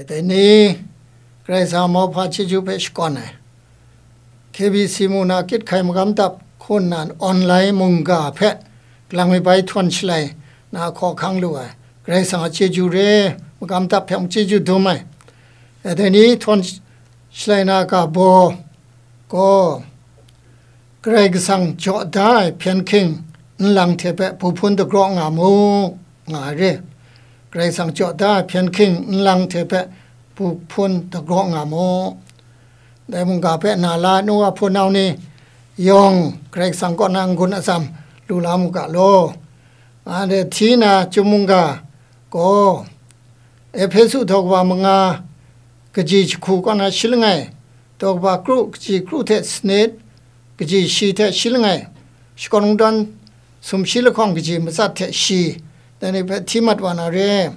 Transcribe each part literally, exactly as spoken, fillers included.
Dai ni, Karai Kasang mauhpa chyeju hpe shakawn ai, K B C mu na kyit hkai magam dap hku nna online mungga hpe kalang mi bai htawn shalai na hkawhkang lu ai, Karai Kasang a chyeju re, magam dap hpe mung chyeju dum ai. Dai ni htawn shalai na ga baw gaw, Karai Kasang jaw da ai hpyen hking nlang hte hpe bu hpun dagraw nga mu, nga ai re. Karai Kasang jaw da ai hpyen hking nlang hte hpe bu hpun dagraw nga mu. Dai mungga hpe na la ai nu wa hpunau ni yawng Karai Kasang kaw na n-gun atsam lu la mu ga law. Anhte hti na Chyum mungga gaw, Ehpesu daw kaba manga, kaji jahku kaw na shi langai, daw kaba kru, kaji kru hte sanit, kaji shi hte shi langai, shakawn kungdawn sumshi lahkawng kaji matsat hte shi, dai ni hpe hti mat wa na re.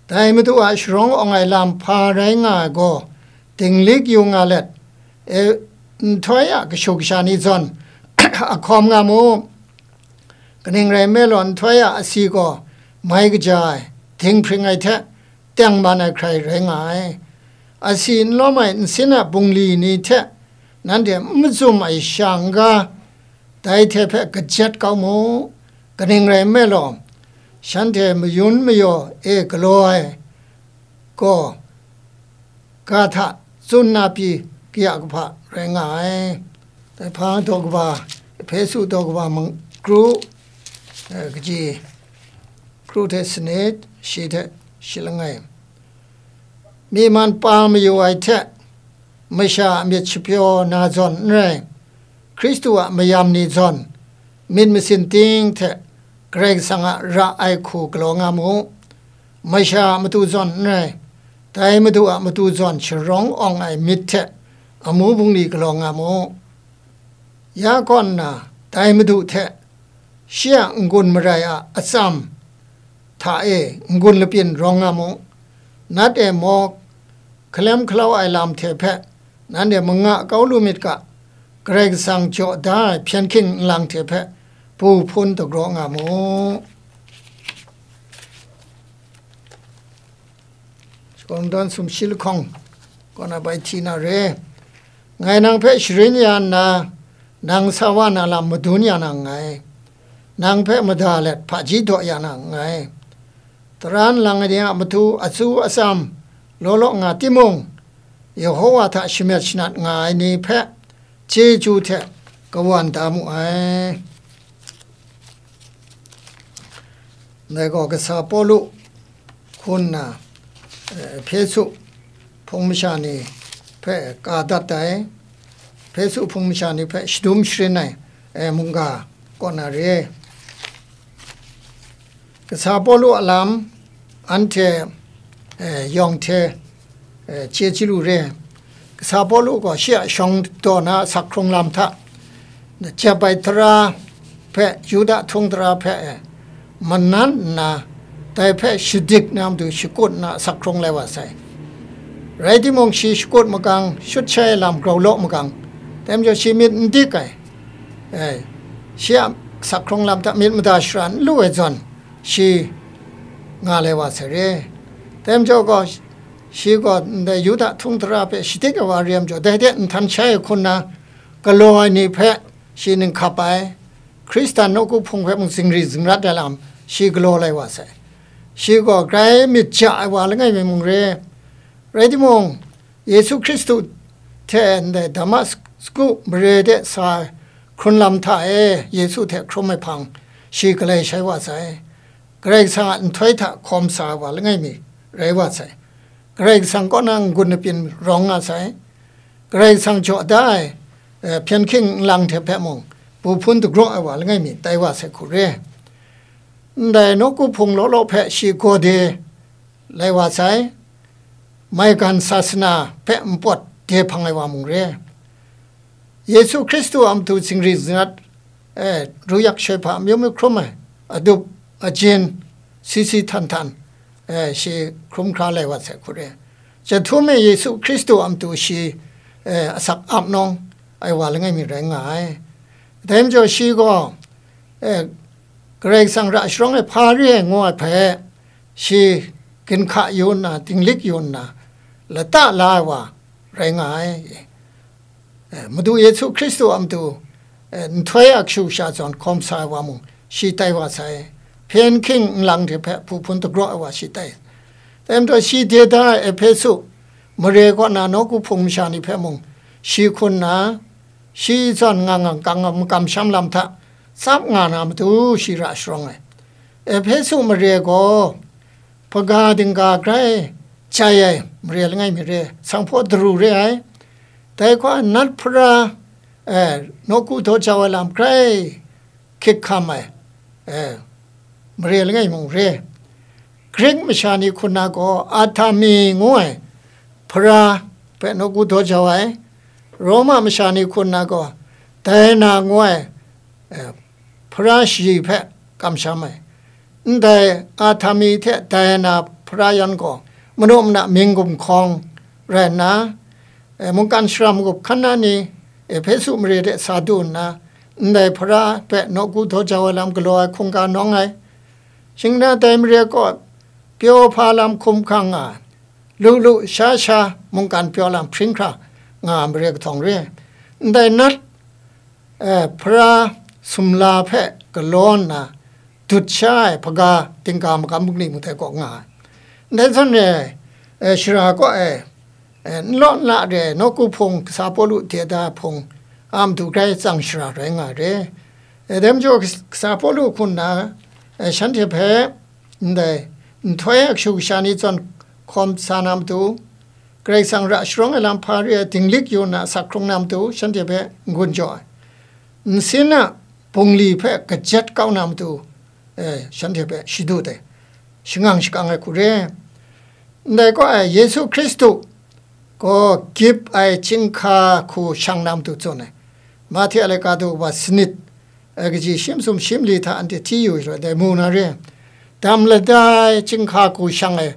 Dai Madu a sharawng awng ai lam hpa rai nga ai gaw, dinglik yu nga let, e, nhtoi a kashu kasha ni zawn a hkawm nga mu. Kaning rai nme law, nhtoi a asi gaw mai kaja ai, dinghpring ai hte tengman ai hkrai rai nga ai. Asi n lawm ai nsin a bungli ni hte nanhte n mazum ai sha n-ga, dai hte hpe kajet kau mu. Kaning rai nme law, shanhte mayun mayaw e galaw ai gaw, ga hta tsun na pyi kaya kahpa rai nga ai. Dai hpang daw kaba, Ehpesu daw kaba mung kru, eh, kaji kru hte sanit, shi hte shi langai, myi man pa mayu ai hte, masha a myit shapyaw na zawn n rai, Hkristu a mayam ni zawn myit masin ting hte Karai Kasang a ra ai hku galaw nga mu. Masha a matu zawn n rai, dai Madu a matu zawn sharawng awng ai myit hte amu bungli galaw nga mu. Ya kaw nna, dai Madu hte shi a n-gun marai a atsam hta e n-gun labyin rawng nga mu. Nat e maw, hkalem hkalau ai lam hte hpe nanhte manga kau lu myit ga, Karai Kasang jaw da ai hpyen hking nlang hte hpe bu hpun dagraw nga mu. Shakawn dan sumshi lahkawng kaw na bai hti na re. Ngai nang hpe sharin ya nna, nang sa wa na lam madun ya na nngai. Nang hpe mada let hpaji daw ya na nngai. Tara nlang ai ni a matu atsu atsam law law nga timung, Yehowa hta shamet shanat nga ai ni hpe chyeju hte kawan da mu ai. Dai gaw kasa Pawlu hku nna, eh, Ehpesu hpung masha ni hpe ka dat ai, Ehpesu hpung masha ni hpe shadum sharin ai, eh, mungga kaw na re. Kasa Pawlu a lam anhte, eh, yawng hte, eh, chye chyalu re. Kasa Pawlu gaw shi a shawng daw na asak hkrung lam hta, jep ai tara hpe, Yuda htung tara hpe, eh, manan nna, dai hpe shadik na matu shakut nna asak hkrung lai wa sai. Rai timung, shi shakut makang, shut shai ai lam grau law makang, dai majaw shi myit n dik ai, eh, shi a asak hkrung lam hta myit mada shara n lu ai zawn, shi nga lai wa sai re. Dai majaw gaw, shi gaw ndai Yuda htung tara hpe shadik ai wa re ai majaw, dai de nhtan shai ai hku nna galaw ai ni hpe shi ninghkap ai, Hkristan nawku hpung hpe mung zingri zingrat ai lam shi galaw lai wa sai. Shi gaw grai myit ja ai wa langai mi mung re. Rai timung, Yesu Hkristu hte ndai Damasku mare de sa ai hkrun lam hta e Yesu hte hkrum ai hpang shi galai shai wa sai. Karai Kasang a nhtoi hta hkawm sa ai wa langai mi rai wa sai. Karai Kasang kaw na n-gun labyin rawng nga sai. Karai Kasang jaw da ai, eh, hpyen hking nlang hte hpe mung, bu hpun dagraw ai wa langai mi tai wa sai hku re. Ndai nawku hpung law law hpe shi gawde lai wa sai, maigan sasana hpe npawt de hpang ai wa mung re. Yesu Hkristu a matu zingri zingrat, eh, ruyak shoi hpa amyu myu hkrum ai, adup, ajin, si si htan htan, eh, shi hkrum hkra lai wa sai hku re. Chyahtum e Yesu Hkristu a matu shi, eh, asak ap nawng ai wa langai mi rai nga ai. Dai majaw shi gaw, eh, Karai Kasang ra sharawng ai hpa re ai ngu ai hpe, shi ginhka yu nna, dinglik yu nna, lata la ai wa rai nga ai. Eh, Madu Yesu Hkristu a matu, eh, nhtoi a kashu kasha zawn hkawm sa ai wa mung, shi tai wa sai. Hpyen hking nlang hte hpe hpu hpun dagraw ai wa shi tai. Dai majaw shi de da ai Ehpesu mare kaw na nawku hpung masha ni hpe mung, shi hkun nna, shi zawn nga nga kang nga makam sham lam hta tsap nga na matu shi ra sharawng ai. Ehpesu mare gaw hpaga dingga grai jai ai mare langai mi re, sanghpaw daru re ai. Dai hkra nat hpara, eh, nawku daw jau ai lam grai hkyik hkam ai, eh, mare langai mung re. Grik masha ni hkun na gaw Artemi ngu ai hpara hpe nawku daw jau ai, Roma masha ni hkun na gaw Diana ngu ai, eh, hpara shayi hpe kamsham ai. Ndai Artemi hte Diana hpara yan gaw manu mana mying gumhkawng rai nna, eh, mungkan shara magup hkan na ni Ehpesu mare de sa du nna, ndai hpara hpe nawku daw jau ai lam galaw ai hkungga nawng ai. Shing na dai mare kaw pyaw hpa lam hkum hkang nga, lu lu sha sha mungkan pyaw lam hpring hkra nga ai mare kahtawng re. Ndai nat, eh, hpara sumla hpe galaw nna dut sha ai hpaga dingga makam bungli mung dai kaw nga ai. Ndai zawn re, eh, shara kaw e, eh, n law n la re ai nawku hpung, kasa Pawlu de da ai hpung a matu grai tsang shara rai nga re. Eh, dai majaw kas-, kasa Pawlu hkun na, eh, shanhte hpe ndai nhtoi a kashu kasha ni zawn hkawm sa na matu, Karai Kasang ra sharawng ai lam hpa re ai dinglik yu nna asak hkrung na matu shanhte hpe n-gun jaw ai. Nsin a bungli hpe kajet kau na matu, eh, shanhte hpe shi du ai, shangang shakang ai hku re. Ndai kaw e, Yesu Hkristu gaw gyip ai chyinghka hku shang na matu tsun ai. Mahte a laika daw wa sanit, eh, kaji shi masum shi mali hta anhte hti yu ai shaloi, dai mu na re. Dam lada ai chyinghka hku shang ai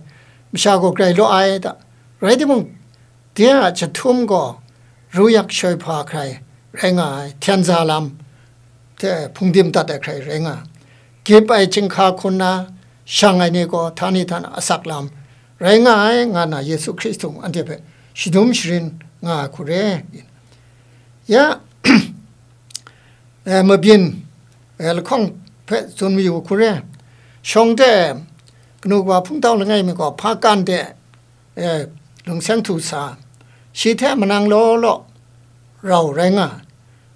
masha gaw grai law ai ta? Rai timung, de a jahtum gaw ruyak shoi hpa hkrai rai nga ai, hten za lam hte hpungdim dat ai hkrai rai nga ai. Gyip ai chyinghka hkun na shang ai ni gaw htani hta na asak lam rai nga ai, nga na Yesu Hkristu mung anhte hpe shadum sharin nga ai hku re. Ya, eh, mabyin, eh, lahkawng hpe tsun mayu hku re. Shawng de, kanu kawa hpungtau langai mi gaw hpa kan de, eh, lungseng htu sa, shi hte manang law law rau rai nga ai.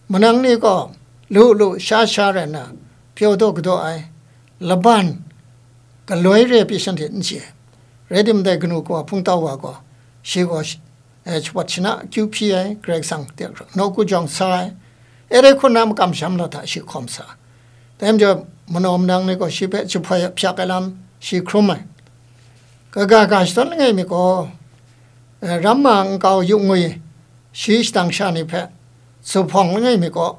Manang ni gaw lu lu sha sha rai nna, pyaw daw kadaw ai, laban galoi re pyi shanhte n chye ai. Rai timung, dai kanu kawa hpungtau wa gaw, shi gaw sh-, eh, shawat shana akyu hpyi ai, Karai Kasang de nawku jawng sa ai, e dai hkun na makam sham na hta shi hkawm sa ai. Dai majaw, manaw manang ni gaw shi hpe jahpoi hpyak ai lam shi hkrum ai. Kaga ga shadawn langai mi gaw, eh, ramma nkau yu ngwi shi shadang sha ni hpe zuphpawng langai mi gaw,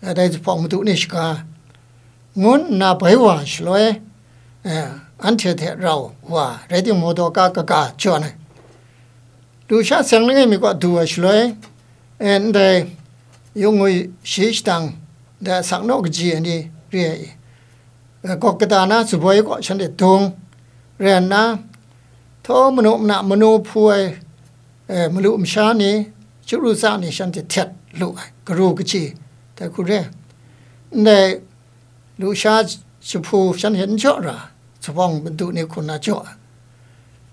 eh, dai zuphpawng madu ni shaga, ngu nna bai wa ai shaloi, eh, anhte hte rau wa rai timung, mawdaw ka kaga jawn ai. Lusha seng langai mi kaw du ai shaloi, eh, ndai yu ngwi shi shadang, ndai asak naw kaji ai ni re ai, eh, gawk kata na tsaboi kaw shanhte dung rai nna, htaw manu mana manu hpu ai, eh, malu masha ni, chyaru tsa ni shanhte htet lu ai, garu kaji, dai hku re. Ndai lusha jahpu shanhte n jaw ra, zuphpawng madu ni hku na jaw ai.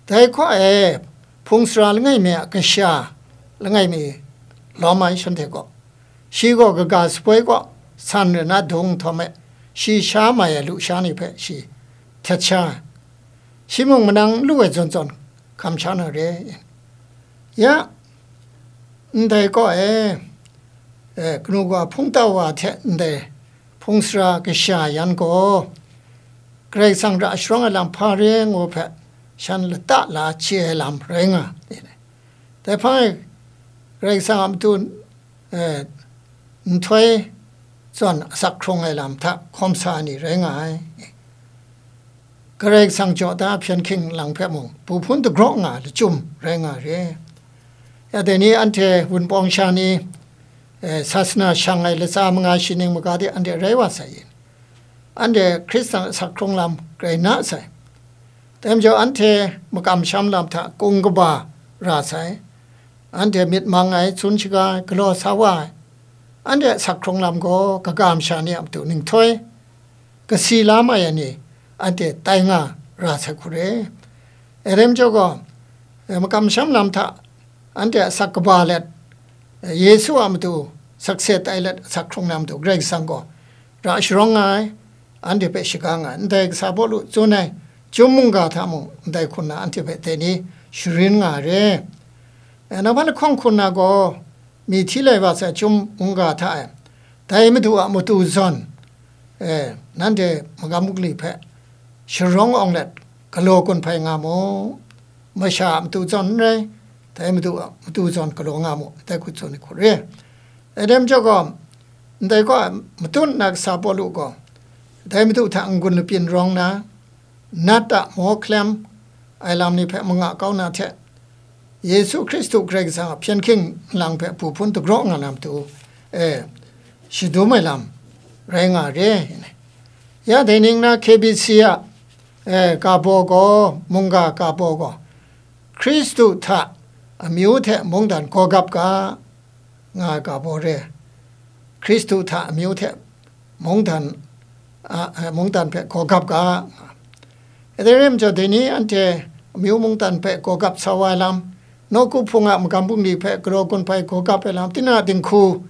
Dai hkaw e, hpung sara langai mi a kasha langai mi lawm ai shanhte gaw, shi gaw kaga tsaboi kaw san rai na dung nhtawm e, shi sha mai ai lusha ni hpe shi htet sha ai. Shi mung manang n lu ai zawn zawn hkam sha na re. Ya, ndai kaw e, eh, kanu kawa hpungtau wa hte ndai hpung sara kasha yan gaw, Karai Kasang ra sharawng ai lam hpa re ngu hpe shan lata la chye ai lam rai nga ai. Dai hpang e, Karai Kasang a matu, eh, nhtoi zawn asak hkrung ai lam hta hkawm sa ai ni rai nga ai. Karai Kasang jaw da hpyen hking lang hpe mung, bu hpun dagraw nga ai lachyum rai nga ai re. Ya dai ni anhte wunpawng sha ni, eh, sasana shang ai latsa manga shi ning maga de anhte rai wa sai yin? Anhte Hkristan asak hkrung lam grai na sai. Dai majaw anhte makam sham lam hta kung kaba ra sai, anhte myit mang ai, tsun shaga ai, galaw sa wa ai, anhte asak hkrung lam gaw kaga masha ni a matu ninghtoi, kasi la mai ai ni, anhte tai nga ra sai hku re. E, dai majaw gaw, e, makam sham lam hta anhte asak kaba let, e, Yesu a matu sakse tai let asak hkrung na matu Karai Kasang gaw ra sharawng nga ai, anhte hpe shaga nga ai. Ndai kasa Pawlu tsun ai chyum mungga hta mung ndai hku nna anhte hpe dai ni sharin nga ai re. E, nang hpa lahkawng hku nna gaw, myi hti lai wa sai chyum mungga hta e, dai Madu a matu zawn, e, nanhte magam bungli hpe sharawng awng let galaw gun hpai nga mu. Masha a matu zawn n rai, dai Madu a matu zawn galaw nga mu, dai hku tsun ai hku re. E, dai majaw gaw, ndai kaw matut nna kasa Pawlu gaw, dai Madu hta n-gun lapyin rawng na, nat a maw hkalem ai lam ni hpe manga kau na hte, Yesu Hkristu Karai Kasang a hpyen hking nlang hpe bu hpun dagraw nga na matu, e, shadum ai lam rai nga re. Ya dai ning na K B C a, e, ga baw gaw, mungga ga baw gaw, Hkristu hta amyu hte mungdan gaw gap ga, nga ai ga baw re. Hkristu hta amyu hte mungdan, a, a, mungdan hpe gaw gap ga. Dai rai majaw, dai ni anhte amyu mungdan hpe gaw gap sa wa ai lam, nawku hpung a magam bungli hpe galaw gun hpai gaw gap ai lam, tinang a dinghku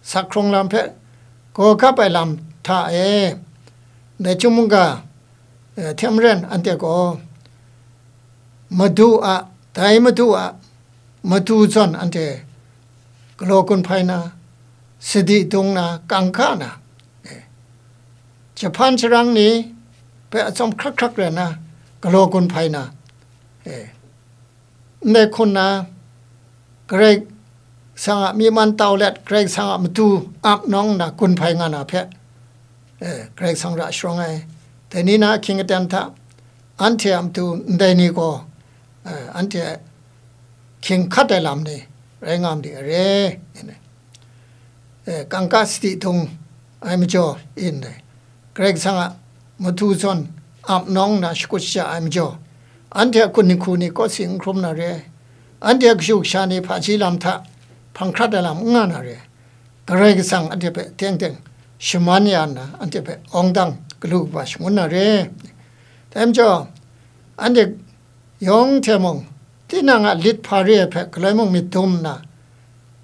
sak hkrung lam hpe gaw gap ai lam hta e, dai chyum mungga, e, hte maren anhte gaw Madu a, dai Madu a matu zawn anhte galaw gun hpai na, sadi dung na, kangka na, e, jahpan sharang ni hpe atsawm hkrak hkrak rai na, galaw gun hpai na, e, ndai hku nna, Karai Kasang a myi man tau let, Karai Kasang a matu ap nawng nna gun hpai nga na hpe, e, Karai Kasang ra sharawng ai. Dai ni na ahkying aten hta, anhte a matu ndai ni gaw, e, anhte hkying hkat ai lam ni rai nga ma di ai re, e, kangka sadi dung ai majaw, e, ndai Karai Kasang a matu zawn ap nawng nna shakut shaja ai majaw, anhte a hkun dinghku ni kawsi n hkrum na re, anhte a kashu kasha ni hpaji lam hta hpang hkrat ai lam n nga na re, Karai Kasang anhte hpe teng teng shaman ya nna, anhte hpe awng dang galu kaba shangun na re. Dai majaw, anhte yawng hte mung, tinang a lit hpa re ai hpe galoi mung myit dum nna,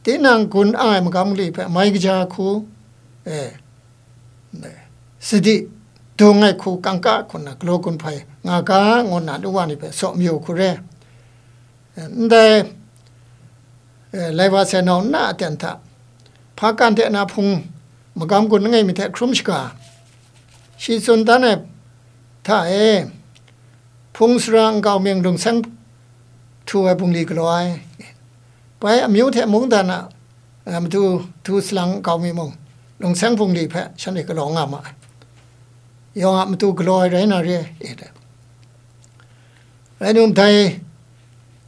tinang gun ang ai magam gali hpe mai kaja hku, e, sadi dung ai hku kangka hku nna galaw gun hpai nga ga, ngu nna nu wa ni hpe saw mayu hku re. Ndai, e, lai wa sai nau nna aten hta, hpa kan hte na hpung magam gun langai mi hte hkrum shaga, shi tsun dan ai hta e, hpung sara nkau ming lungseng htu ai bungli galaw ai. Bai amyu hte mungdan a, e, matu htu salang nkau mi mung, lungseng bungli hpe shanhte galaw nga ma ai. Yawng a matu galaw ai rai na re, e, rai num dai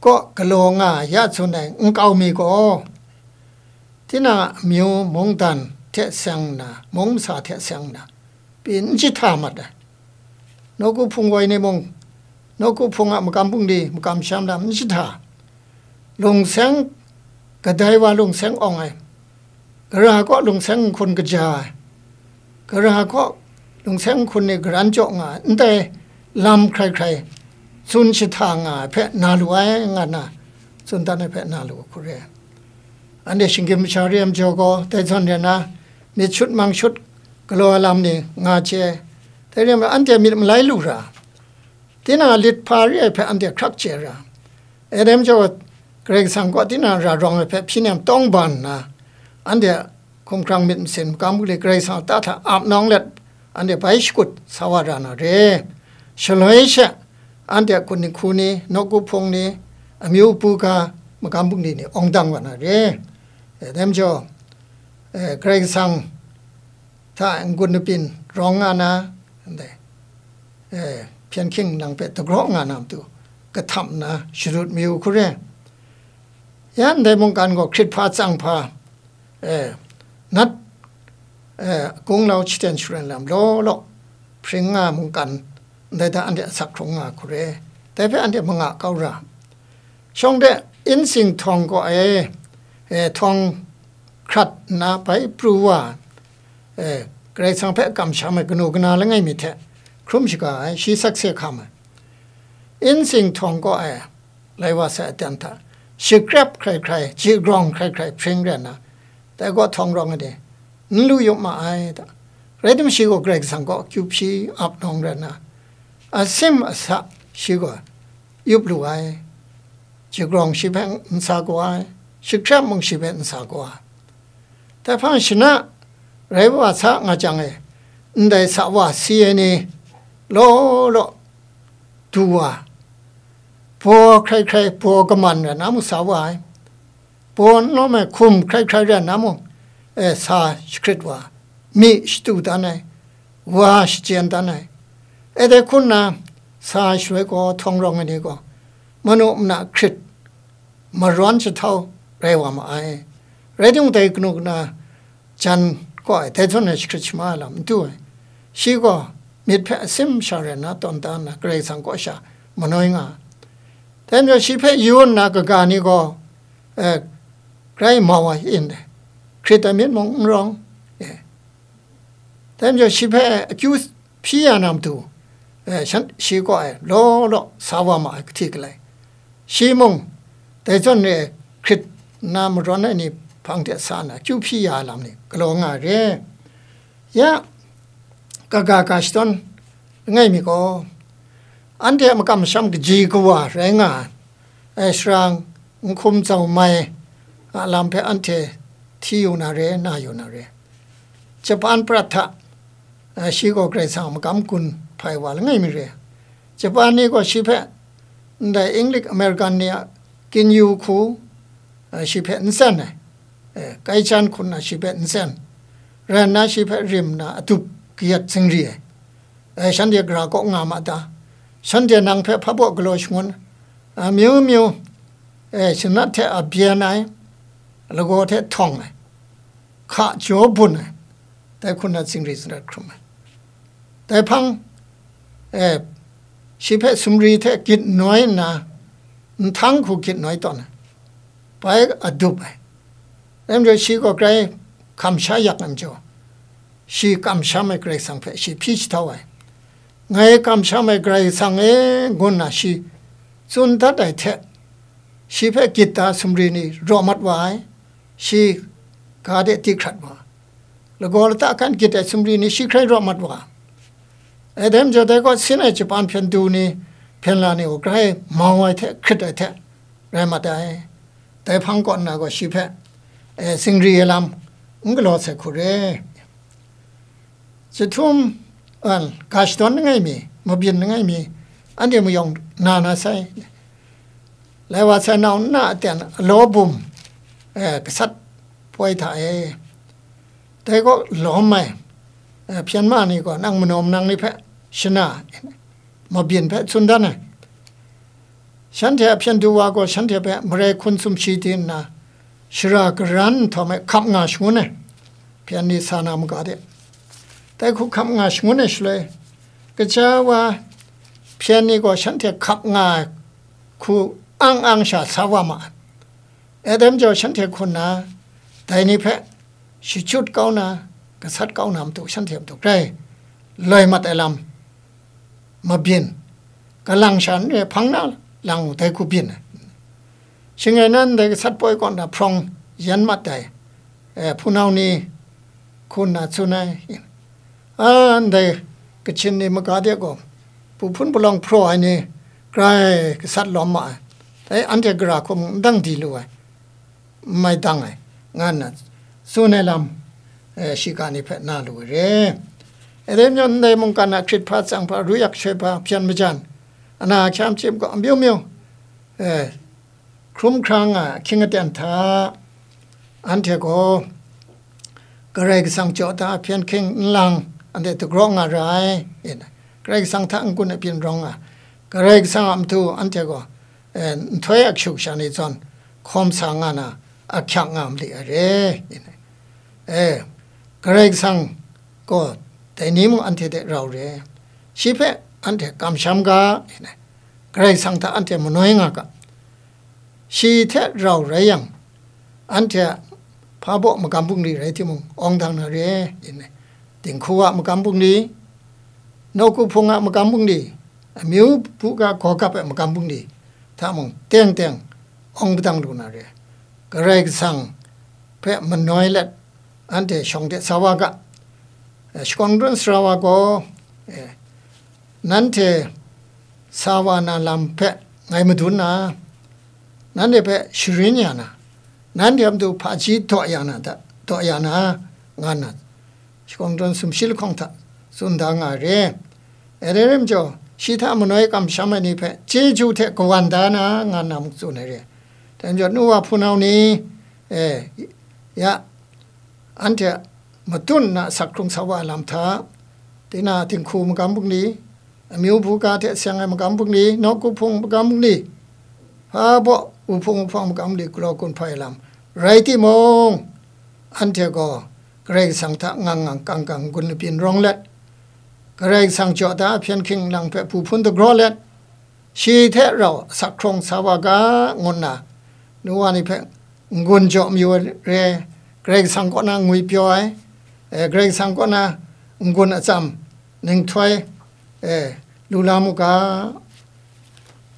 kaw galaw nga ya tsun ai nkau mi gaw, tinang a amyu mungdan hte seng nna, mung masa hte seng nna, pyi n jahta mat ai. Nawku hpung woi ni mung, nawku hpung a magam bungli, magam sham lam n jahta. Lungseng kadai wa lungseng awng ai, gara kaw lungseng nhkun kaja ai, gara kaw lungseng nhkun ni garan jaw nga ai, ndai lam hkrai hkrai tsun jahta nga ai hpe na lu ai, nga nna tsun dan ai hpe na lu hku re. Anhte shinggyim masha re ai majaw gaw, dai zawn rai nna, myit shut mang shut galaw ai lam ni nga chye ai. Dai rai nna, anhte myit malai lu ra, tinang a lit hpa re ai hpe anhte hkrak chye ra, e, dai majaw, Karai Kasang kaw tinang ra rawng ai hpe hpyi nem tawng ban nna, anhte hkumhkrang myit masin magam gali Karai Kasang a ta hta ap nawng let, anhte bai shakut sa wa ra na re. Shaloi she, anhte a hkun dinghku ni, nawku hpung ni, amyu upu ga, magam bungli ni awng dang wa na re. E, dai majaw, e, Karai Kasang hta n-gun labyin rawng nga na, ndai, e, hpyen hking nang hpe dagraw nga na matu, kahtam nna sharut mayu hku re. Ya ndai mungkan gaw hkrit hpa tsang hpa, e, nat, e, gunglau shaten sharen lam law law hpring nga mungkan, ndai hta anhte asak hkrung nga hku re. Dai hpe anhte manga kau ra. Shawng de, insing htawng kaw e, e, htawng hkrat nna bai pru wa, e, Karai Kasang hpe kamsham ai kanu kana langai mi hte hkrum shaga ai, shi sakse hkam ai. Insing htawng kaw e, lai wa sai aten hta, shikrep hkrai hkrai, jigrawng hkrai hkrai hpring rai nna, dai kaw htawng rawng ai ni, n lu yup ma ai ta. Rai timung, shi gaw Karai Kasang kaw akyu hpyi ap nawng rai nna, asim asa shi gaw yup lu ai. Jigrawng shi hpe n sa kau ai, shikrep mung shi hpe n sa kau ai. Dai hpang shana rai wa sa nga jang e, ndai sa wa si ai ni law law du wa, baw hkrai hkrai baw kaman rai na mu sa wa ai, baw n lawm ai hkum hkrai hkrai rai na mu, e, sa shakrit wa, myi shatu dan ai, wa shachyen dan ai. E, dai hku nna, sa shaloi gaw htawng rawng ai ni gaw, manu mana hkrit marawn jahtau rai wa ma ai. Rai timung, dai kanu kana jan kaw ai, dai zawn rai shakrit shama ai lam n du ai. Shi gaw myit hpe asim sha rai nna tawn da nna, Karai Kasang kaw sha manoi nga ai. Dai majaw, shi hpe yu nna kaga ni gaw, e, grai mau ai in dai, hkrit ai myit mung n rawng, e. Dai majaw, shi hpe akyu hpyi ya na matu, e, shan, shi kaw e law law sa wa ma ai, kahti galai. Shi mung dai zawn re ai hkrit nna marawn ai ni hpang de sa nna akyu hpyi ya ai lam ni galaw nga ai re. Ya, kaga ga shadawn langai mi gaw, anhte a makam masham kaji kawa rai nga ai, e, sara n hkum zau mai a lam hpe anhte hti yu na re, na yu na re. Japan prat hta, e, shi gaw Karai Kasang a makam gun hpai wa langai mi re. Japan ni gaw shi hpe ndai English American ni a kinyu hku, e, shi hpe n tsen ai, e, kai chan hku nna shi hpe n tsen, rai nna shi hpe rim nna adup kayat zingri ai. E, shanhte gara kaw nga ma ta? Shanhte nang hpe hpa baw galaw shangun, a, myu myu, e, shanat hte a byen ai, lagaw hte htawng ai, hka jaw bun ai, dai hku nna zingri zingrat hkrum ai. Dai hpang, e, shi hpe sumri hte gyit noi nna, nhtang hku gyit noi tawn ai, bai adup ai. Dai majaw, shi gaw grai hkam sha yak ai majaw, shi kamsham ai Karai Kasang hpe shi hpyi jahtau ai. Ngai kamsham ai Karai Kasang e, ngu nna shi tsun dat ai hte, shi hpe gyit da sumri ni raw mat wa ai, shi ga de di hkrat wa, lagaw lata hkan gyit ai sumri ni shi hkrai raw mat wa ai. E, dai majaw, dai kaw sin ai Japan hpyen du ni, hpyen la ni gaw grai mau ai hte hkrit ai hte rai mat ai. Dai hpang kaw nna gaw shi hpe, e, zingri ai lam n galaw sai hku re. Jahtum, an, ga shadawn langai mi, mabyin langai mi, anhte mayawng na na sai. Lai wa sai nau nna aten alaw bum, e, gasat poi hta e, dai kaw lawm ai, e, hpyen ma ni gaw nang manaw manang ni hpe shana, mabyin hpe tsun dan ai. Shanhte a hpyen du wa gaw shanhte hpe marai hkun sumshi di nna, shara karan nhtawm e hkap nga shangun ai, hpyen ni sa na maga de. Dai hku hkap nga shangun ai shaloi, kaja wa hpyen ni gaw shanhte hkap nga ai hku ang ang sha sa wa ma ai. E, dai majaw, shanhte hku nna dai ni hpe shachyut kau na, gasat kau na matu, shanhte matu grai loi mat ai lam mabyin, galang sha n re, hpang na lang u, dai hku byin ai. Shing rai nna, ndai gasat poi kaw na hprawng yan mat ai, e, hpunau ni hku nna tsun ai. A, ndai Kachin ni maga de gaw, bu hpun palawng hpraw ai ni grai gasat lawm ma ai. Dai anhte gara hkum n dang di lu ai, n mai dang ai, nga nna tsun ai lam, e, shiga ni hpe na lu ai re. E, dai majaw, ndai mungkan a hkrit hpa, tsang hpa, ruyak shoi hpa, hpyen majan, ana hkyam chyip gaw amyu myu, e, hkrum hkra nga ai ahkying aten hta, anhte gaw Karai Kasang jaw da hpyen hking n lang, anhte dagraw nga ra ai. Karai Kasang hta n-gun abyin rawng nga, Karai Kasang a matu anhte gaw, e, nhtoi a kashu kasha ni zawn hkawm sa nga na, ahkyak nga mali ai re. E, Karai Kasang gaw dai ni mung anhte hte rau re, shi hpe anhte kamsham ga, Karai Kasang hta anhte manoi nga ga. Shi hte rau rai yang, anhte a hpa baw magam bungli rai timung, awng dang na re, yin ai. Dinghku a magam bungli, nawku hpung a magam bungli, amyu buga gaw gap ai magam bungli hta mung, teng teng awng padang lu na re. Karai Kasang hpe manoi let, anhte shawng de sa wa ga. Eh, shakawn dawn sara wa gaw, eh, nanhte sa wa na lam hpe ngai madun na, nanhte hpe sharin ya na, nanhte a matu hpaji daw ya na, daw ya na, nga nna, shakawn dawn sumshi lahkawng hta tsun da nga ai re. E, dai rai majaw, shi hta manoi kamsham ai ni hpe chyeju hte kawan da na, nga nna mung tsun ai re. Dai majaw, nu wa hpunau ni, e, ya, anhte a matun na asak hkrung sa wa ai lam hta, tinang a dinghku magam bungli, amyu buga hte seng ai magam bungli, nawku hpung magam bungli, hpa baw wuhpung wuhpawng magam bungli galaw gun hpai ai lam rai timung, anhte gaw Karai Kasang hta ngang ngang kang kang n-gun labyin rawng let, Karai Kasang jaw da a hpyen hking lang hpe bu hpun dagraw let, shi hte rau asak hkrung sa wa ga, ngu nna, nu wa ni hpe n-gun jaw mayu ai re, Karai Kasang kaw na ngwipyaw ai, e, Karai Kasang kaw na n-gun atsam ninghtoi, e, lu la mu ga,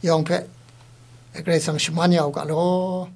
yawng hpe, e, Karai Kasang shaman ya u ga law.